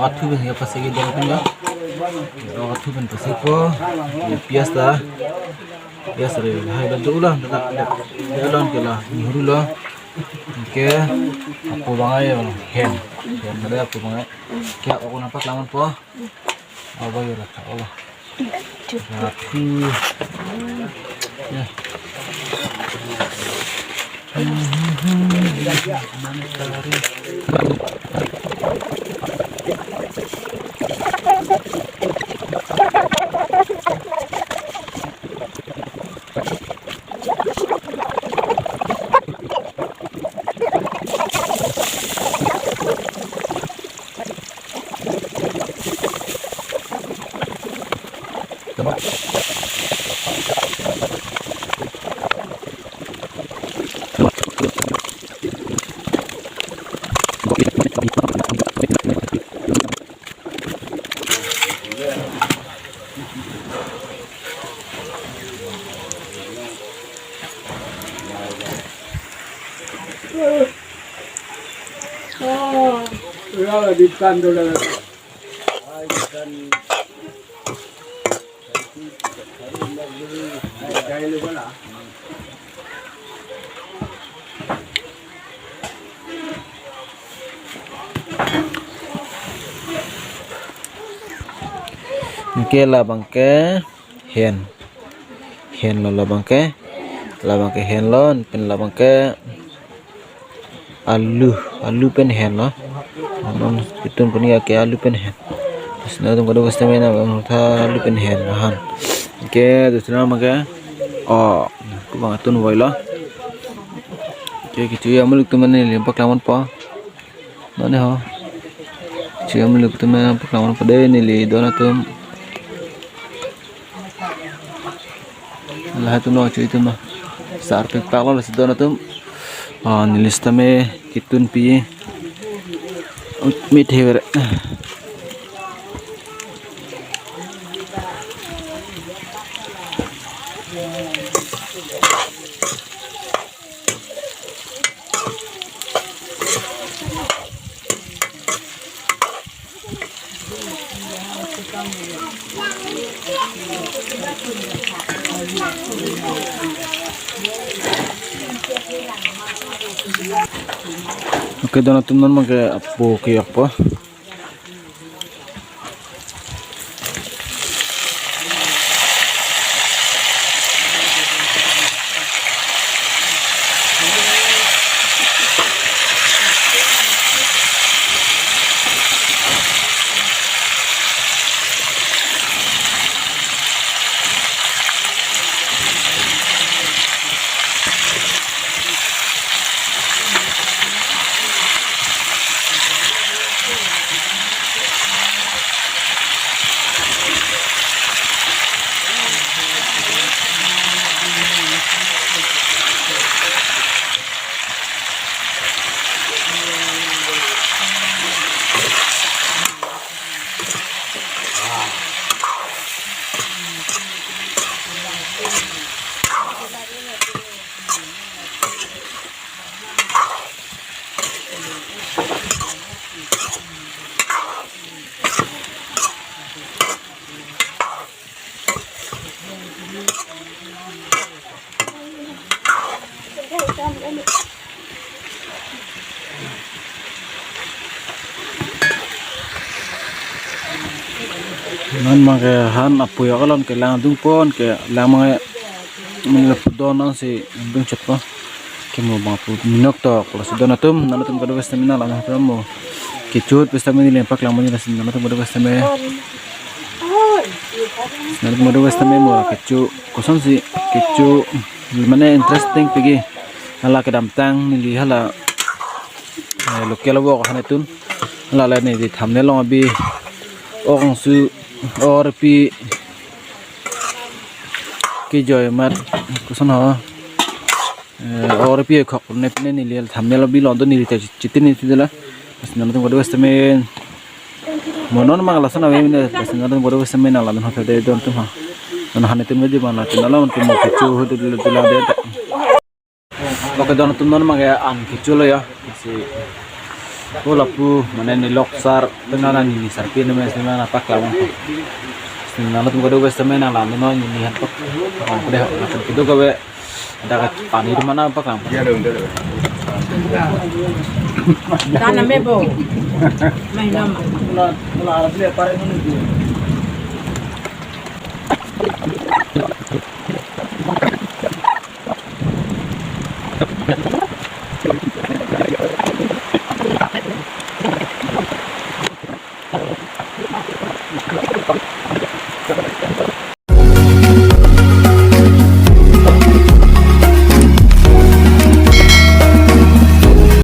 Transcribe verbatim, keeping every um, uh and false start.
Athu pen ya pasai ke dong pen ya. Athu pen pasai ko. Ya, pias ta. Pias re hai la dula, da da da. Ya don ke la, nihuru lo. Ke, apo bang ai, hen. Hen, ada apo bang ai. Ke, ako na paklang po. Aba ya, rata, Allah. Ratu. Ya. Anke labang ke hen. Hen lo labang ke. Labang ke hen lo, pen labang ke alu, alu pen hen lo. Non kitun puni ke alu pen hen. Lasi nangtum kadokave setame nangtha alu pen hen ahan. Anke dusra abang ke, o, pu abang tun voi lo. Anke kecho amuluk atum neli paklang ponpo. Non ne ho. Kecho amuluk atum paklang ponpo dei neli don atum. Lahai atum lo, kecho atum lo. Sar pek pak lo lasi don atum. Ah, neli setame kitun pi. Mit hever. Anke don atum non abang ke apo kejokpo. Non abang ke han apo ya, alon ke lang dungpon ke lang abang ke, mene pudon nangsi dungchotpo. Ke mo abang pu minok tok, lasi don atum, nangtum kadokave setame nanglang atum mo. Kecho ahut setame neli paklang ponji lasi nangtum kadokave setame. Nangtum kadokave setame mo kecho, kosonsi kecho, mane interesting pegi. Hala kedamtang neli hala, eh, local wok ahan etun. Hala le neli thumbnail along abi ongsu orpi kejoi amat koson ho. Eh, orpi khok ne pine neli thumbnail abi lon do neli ta chitin neli dela. Lasi nangtum kadokave setame. Mo non abang lason ave mene, lasi nangtum kadokave setame nanglang hota dei don atum ha. Non han etun meji bana tin alam ke mo kecho ahut dula dula de. Oke, don atum, non abang ke an kecho lo ya. Si Oh, lapu mane ne lok sar tena na nini sarpi ne mes ne na paklang. Nangtum kadokave seme nanglang non nini han pak. Ang kede akan kedo kave. Ada ke pani di mana paklang. Iya dong, iya dong. Tanam ebo. Main nama.